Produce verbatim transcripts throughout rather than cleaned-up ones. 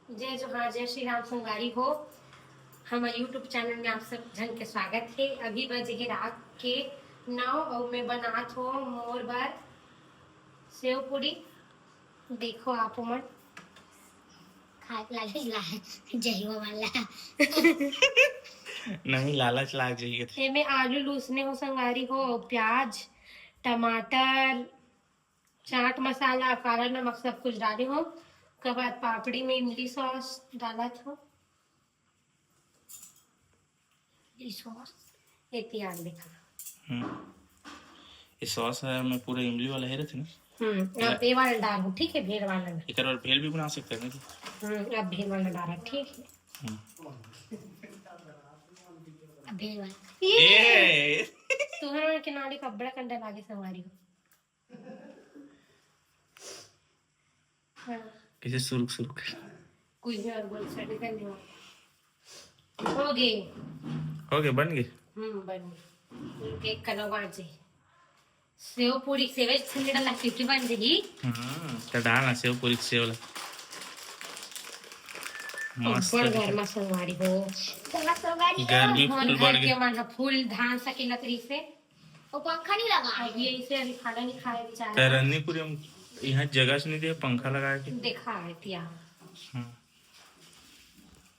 जय जोहार, जय श्री राम संगवारी हो। हमर YouTube चैनल में आप सब झन के स्वागत हे। अभी बज हे रात के नौ अउ मैं बनात हो मोर बर सेव पूरी। देखो आप मन। खाए लागे ला जहिवा वाला। नहीं, लालच लाग जाइए। एमे आलू लूसने हो संगवारी हो, प्याज, टमाटर, चाट मसाला, काला नमक सब कुछ डाले हो। ओकर बाद पापड़ी में इमली सॉस डालत हो। इमली सॉस? ए प्याज देखा। हम्म। ये सॉस है, मैं पूरा इमली वाला है रहते ना। हम्म, अब ये वाला डाल हो, ठीक है, भेल वाला। एक बार भेल भी बना सकते हैं ना जी। हम्म, अब भेल वाला डाला, ठीक है। हम्म। अब भेल वाला। ये! तुम्हारा किनारे का बड़ा कंडा लागे संगवारी हो। हाँ। कैसे सुरुक सुरुक। कुछ भी और बोल सकते हैं। हो गए। हो गए, बन गए। हम्म, बन गए। एक कलर बाजे। सेव पूरी, सेवे छन्नी डाला क्योंकि बन रही। हम्म, तो डालना सेव पूरी, सेव ला। मस्त ऊपर है। गर्मा संगवारी हो। गर्मा संगवारी हो। गर्मी हमर फुल घर बढ़ के गई। मन ह फुल धान सकेला तरी से। वो पंखा नहीं लगा। अब ये इसे अभी खाना नहीं खाए बेचारा। करन्नीपुरी हम यहाँ जगह से नहीं दिए पंखा लगाए के। देखा है पिया। हम्म।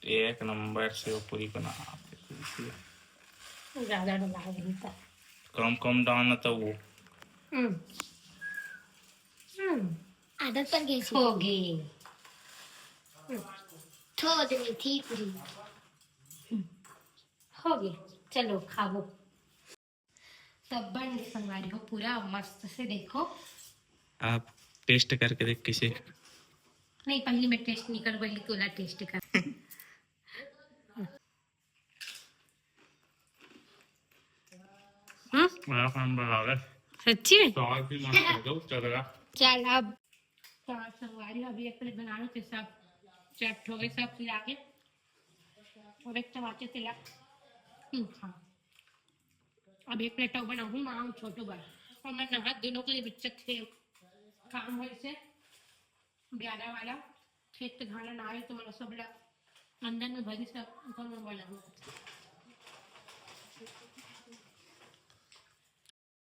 एक नंबर सेव पूरी बना। ज्यादा डला है इनका। कम कम डालना था वो। हम्म। हम्म। आदत पड़ गई थी। हो गई। हम्म। थोड़ी थी पूरी। हम्म। हो गई। चलो खाओ। तब बन गए संगवारी हो पूरा मस्त से, देखो। आप टेस्ट करके देख कैसे। नहीं, पहले मैं टेस्ट नहीं कर, पहले तोला टेस्ट कर। हम्म? बड़ा काम बना रहे। सच्ची में? सॉस भी मस्त है, दो चलेगा। चल अब। तो संगवारी अभी एक प्लेट बना लो, तो सब चट हो गए, सब खिला के। और एक टमाटर खिला। हम्म, हाँ। अब एक प्लेट अउ बनाहूँ, माँ अउ छोटू बर। और मैं नहा दोनों के लिए बिच्चक से काम होइसे, ब्यारा वाला खेत के घाना ना आए तो मतलब सब ला अंदर में भरी सब ऊपर में बनाहूँ।